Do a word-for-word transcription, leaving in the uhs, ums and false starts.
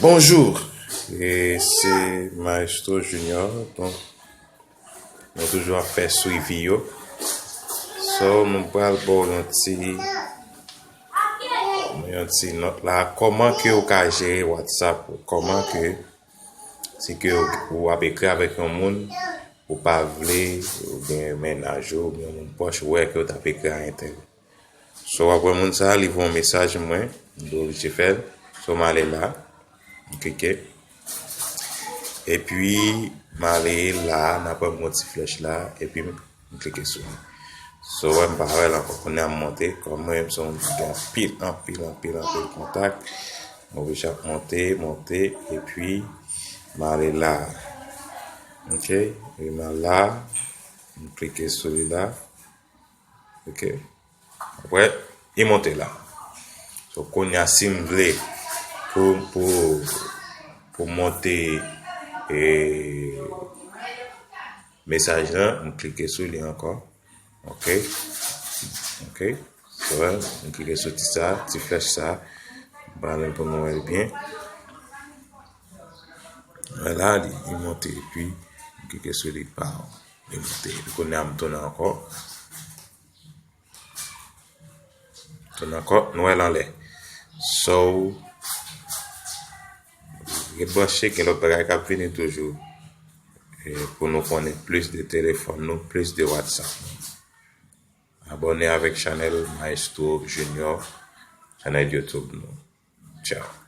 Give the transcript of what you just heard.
Bonjou, e se Maestro Junior. Donk, nou toujou ap fè swivi yo. So, nou pral ba w yon ti, yon ti nòt la. Kòman ke ou ka jere WhatsApp ou? Kòman ke, si ke ou ap ekri avèk yon moun, ou pa vle, oubyen mennaj ou, oubyen yon moun pwòch, ou wè ke ou t ap ekri a entèl. So, w ap wè moun sa, li voye yon mesaj mwen, m te oblije fè l. So, m ale la, m klike. Epi, m ale la, n ap wè m gon ti flèch la, epi m, m klike sou li. So, w wè m pa wè l ankò. Kounye a m monte, kòm mwen, m se yon moun ki gen anpil, anpil, anpil, anpil kontak. M oblije ap monte, monte, epi m ale la. Ok? Epi m al la, m klike sou li la. Ok? Apre, li monte la. So, kounye a, si m vle pou, pou, pou monte e, mesaj lan, m klike sou li ankò. Ok? Ok? So, m klike sou ti sa, ti flèch sa. M pale pou nou wè l byen. Wè la, li, li monte, epi m klike sou li, pa, li monte. Epi kounye a, m tounen ankò. Tounen ankò, nou wè l anlè. So, ret branche, gen lòt bagay k ap vini toujou. E pou nou konnen plis de telefòn nou, plis de WhatsApp nou. Abòne avèk chanèl Maestro Junior, chanèl YouTube nou. Tchao.